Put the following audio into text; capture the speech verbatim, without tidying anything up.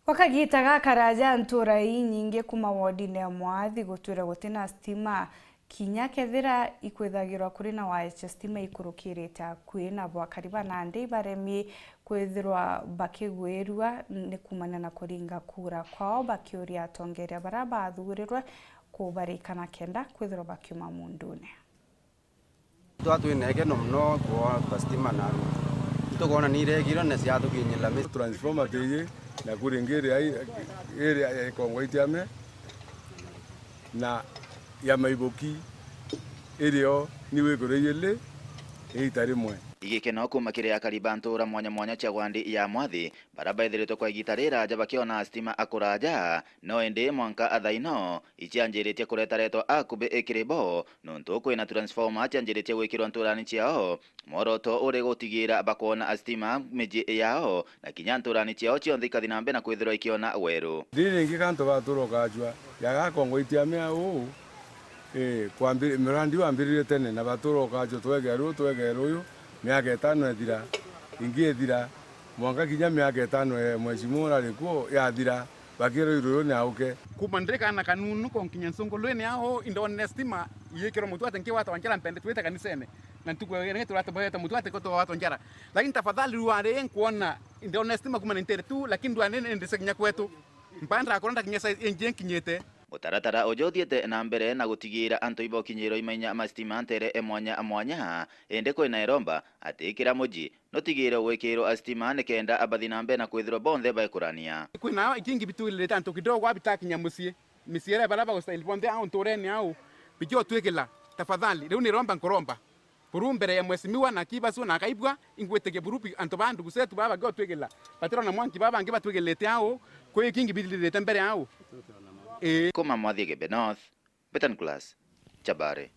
Gwa kagiita gakaraja, ntuura inyingi kuuma wodine ya Mwathi gutwire guti na stima, kinya kethira ikwithagirwa kuri na waya cia stima ikurukirite akui, nabo akari ba nandi ibaremie kwithirwa bakigwirua ni kuumania na kuringa kura kwao, bakiuria atongeria baria bathuurirwe kubarikana kenda kwithirwa bakiuma muundune. Twa twinegeno mono kwona ta stima na itukwona ni iregirwe na ciathukinyira mi- Transformer tiji, na kuri ingi iria i-, iria ya Ikongo Itiame na ya Maiboki irio ni wikuri ijili iita rimwe. Igikeno kuuma kiri akari ba ntuura mwanya mwanya cia wandi ya Mwathi, baria baithiritwe kwa igiita riraja bakiona stima akuraja, no indi mwanka athaino, icianjiritie kuretaretwa akubi ikiri bo, nontu kwina transformer cianjiritie gwikirwa nturani ciao, mworoto uri gutigira bakwona a stima miji yao, na kinya nturani ciao cionthe ikathi na mbere na kwithirwa ikiona weru. Ndiri ringi kantu batura ukajua, ya Gakongo Itiame au, ii, kwambi-, mirandi wambiririe tene, na batura ukajua twegere uyu, twegere uyu, miaka itano ithira, ingi ithira, mwanka kinya miaka itano ya mheshimiwa urari kuo yathira. Bakirwa iruyu ni auke. Kuuma ndiri kaana kanunu konkinya ncungulwini au, indonere stima yikirwa mutwate nkigwatwa njara mpendetwite kanisene. Na ntuku ya iri turate bwete mutwate ko twagwatwa njara. Lakini tafadhali rua ri nkwona indonere stima kuuma nintere tu, lakini rua ri ndise kinya kwetu. Mpaka ndakora ndakinya size ingi nkinyite. Mutaratara uju uthiite na mbere na gutigira antu ibokinyirwa imainya ma stima ntere e mwanya mwanya, indi kwina iromba ati kira muji nutigire gwikirwa a stima nikenda abathi na mbere na kwithirwa bonthe baikurania. Kwina ingi bitwilirite antu kidogo abitakinya mucii. Micii iria baria bagustahili bonthe au nturene au, bikiotwikila, tafadhali. Riu niromba nkuromba buru mbere ya mheshimiwa na kibasu na akaibua, ingwitikia buru bi-, antu ba ndugu zetu baba bakiotwikila. Batirona mwanki baba bangi batwikilite au, kwi kingi bithiririte mbere au. Ii. Kuma Mwathi Igembe North, Betan Class, Chabare.